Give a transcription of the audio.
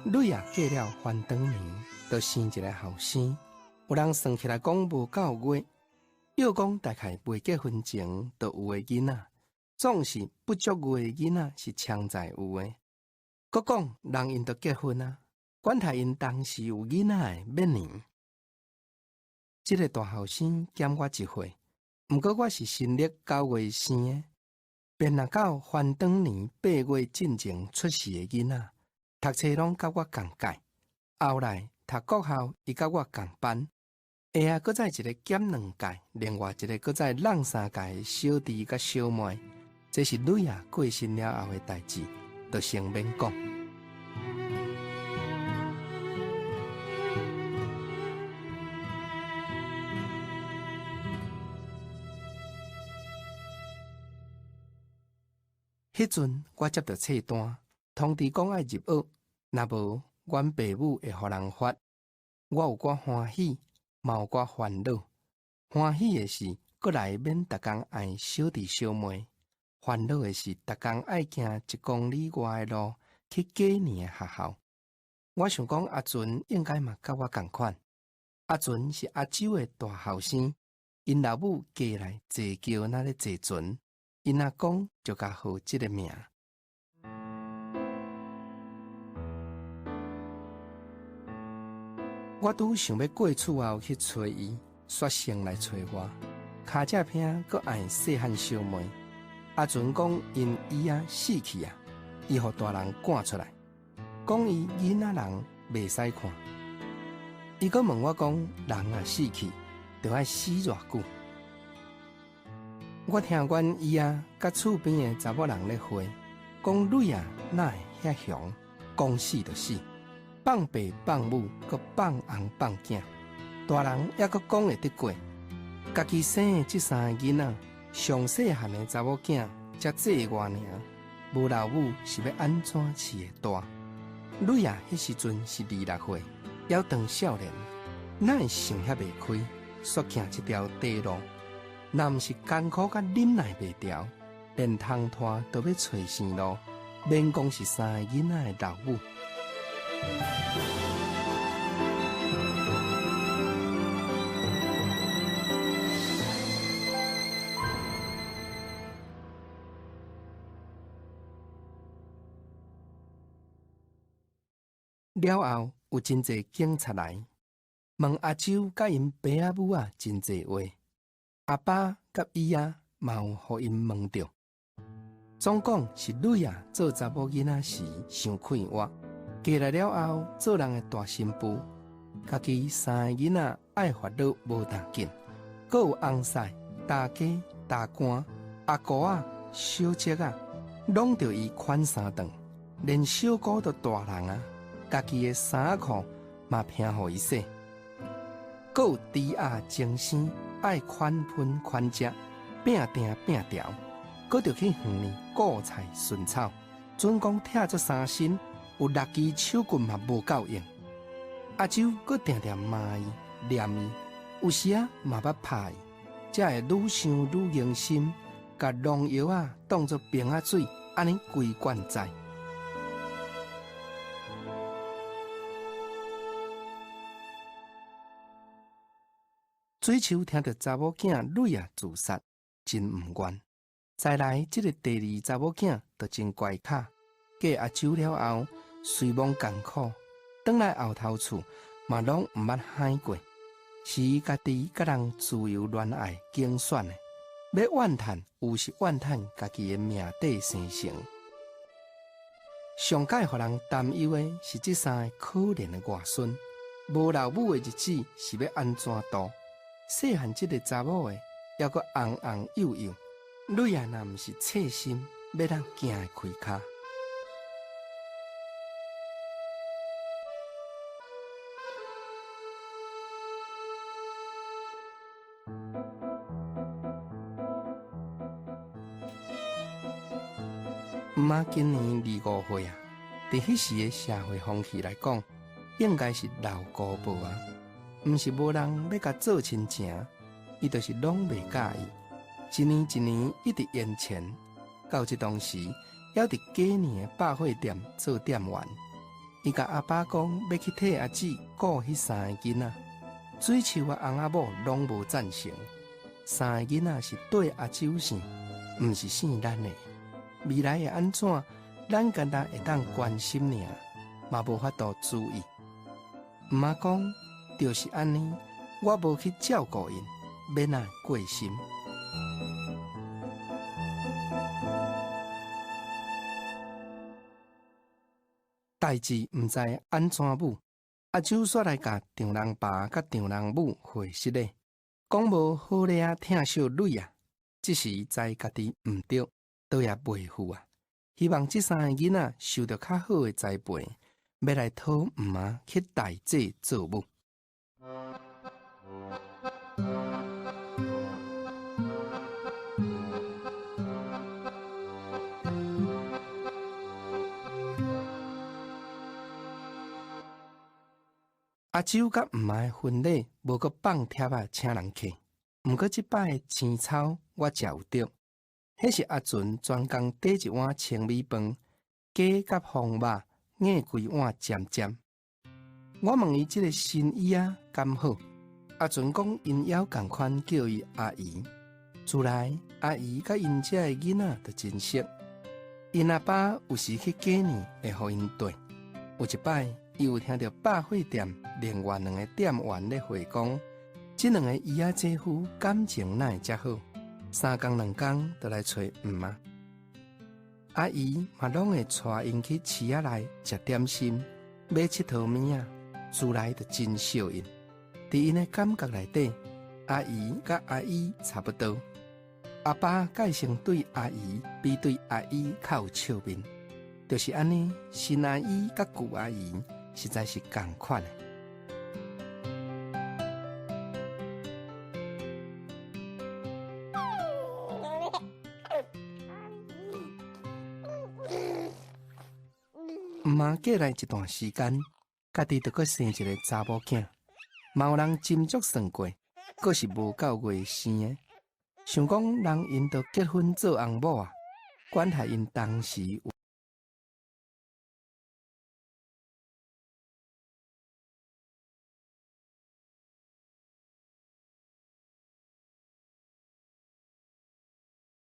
女仔過了番轉年，就生一个後生。有人算起來講無夠月，又講大概未結婚前就有的囡仔，總是不足月的囡仔是常在有的。閣講人𪜶都結婚啊，管他𪜶當時有囡仔的欲年。這个大後生減我一歲，毋過我是新曆9月生的，便若到番轉年8月進前出世的囡仔，讀冊攏佮我仝屆，後來讀國校，伊佮我仝班，下仔閣再一个減2屆，另外一个閣再挵3屆的小弟佮小妹，這是女仔過身了後的代誌，就先免講。彼陣我接著冊單，通知講愛入學，若無阮爸母會予人罰。我有寡歡喜，嘛有寡煩惱。歡喜的是，閣來免逐工愛小弟小妹；煩惱的是，逐工愛行1公里外的路去過年的學校。我想講阿純應該嘛佮我仝款。阿純是阿周的大後生，𪜶老母嫁來坐轎，若咧坐船。𪜶阿公就共號這个名。我拄想欲過厝後去揣伊，煞先來揣我。跤跡坪閣愛細漢小妹。阿純講𪜶姨仔死去啊，伊予大人趕出來，講伊囡仔人袂使看。伊閣問我講，人若死去，著愛死偌久？我聽阮姨仔佮厝邊的查某人咧話，講女仔哪會遐雄，講死就死，放爸放母，閣放翁放囝，大人猶閣講會得過。家己生的這三個囡仔，上細漢的查某囝才歲外爾，無老母是欲按怎飼會大？女仔彼時陣是26歲，猶當少年，哪會想遐袂開，煞行這條短路？若毋是艱苦甲忍耐袂牢，連通拖都欲揣生路，免講是三個囡仔的老母。了後有真濟警察來問阿周佮𪜶爸仔母仔真濟話，阿爸佮姨仔嘛有予𪜶問著。總講是女仔做查某囡仔時傷快活，嫁來了後做人的大新婦，家己三個囡仔愛煩惱無當緊，閣有翁婿、大家、大官、阿姑仔、小叔仔，攏著伊款三頓，連小姑都大人啊，家己的衫褲嘛拼予伊洗，閣有豬鴨精生愛款噴款食，拚定拚調，閣著去園裡顧菜巡草，準講拆做三身，有六支手棍嘛無夠用。阿周閣定定罵伊、念伊，有時仔嘛捌拍伊，才會愈想愈用心，共農藥仔當做瓶仔水，按呢規罐載。水樹聽著查某囝女仔自殺，真毋願。再來，這个第二查某囝就真乖巧，嫁阿周了後，雖罔艱苦，轉來後頭厝嘛攏毋捌喊過，是伊家己佮人自由戀愛揀選的。欲怨嘆，有是怨嘆家己的命底生成。上蓋予人擔憂的是這三个可憐的外孫，無老母的日子是欲按怎度？細漢這个查某的，猶閣紅紅幼幼，女仔若毋是細心，欲通行會開跤？姆媽今年25歲啊，佇彼時的社會風氣來講，應該是老姑婆啊。毋是無人欲共做親情，伊就是攏袂佮意。一年一年一直延前，到這當時，猶佇過年的百貨店做店員。伊共阿爸講欲去替阿姊顧彼三个囡仔，水樹仔翁仔某攏無贊成。三個囡仔是綴阿周生，毋是生咱的。未來會按怎，咱干焦會當關心爾，嘛無法度主意。毋仔講，就是按呢，我無去照顧𪜶，欲哪會過心？代誌毋知按怎舞，阿周煞來共丈人爸佮丈人母會失禮，講無好掠疼惜女啊，這時知家己毋對，倒也袂赴啊。希望這三個囡仔受著較好的栽培，欲來討毋仔去代祭做母。阿周佮毋仔的婚禮無閣放帖仔請人客，毋過這擺的青草我食有著。彼是阿純專工綴一碗清米飯，雞佮風肉硬規碗尖尖。我問伊這个新姨仔敢好？阿純講𪜶猶仝款叫伊阿姨。自來阿姨佮𪜶遮的囡仔就真熟。𪜶阿爸有時去過年會予𪜶綴。有一擺，伊有聽著百貨店另外兩个店員咧回講，這兩个姨仔姐夫感情哪會遮好？三工兩工就來揣毋仔。阿姨嘛攏會帶𪜶去市仔內食點心、買𨑨迌物仔，自來就真惜𪜶。佇𪜶的感覺內底，阿姨佮阿姨差不多。阿爸蓋先對阿姨比對阿姨較有笑面，就是按呢，新阿姨佮舊阿姨實在是仝款的。毋仔過來一段時間，家己就閣生一个查某囝，嘛有人斟酌算過，閣是無夠月生的。想講人𪜶都結婚做翁某啊，管彼𪜶當時有。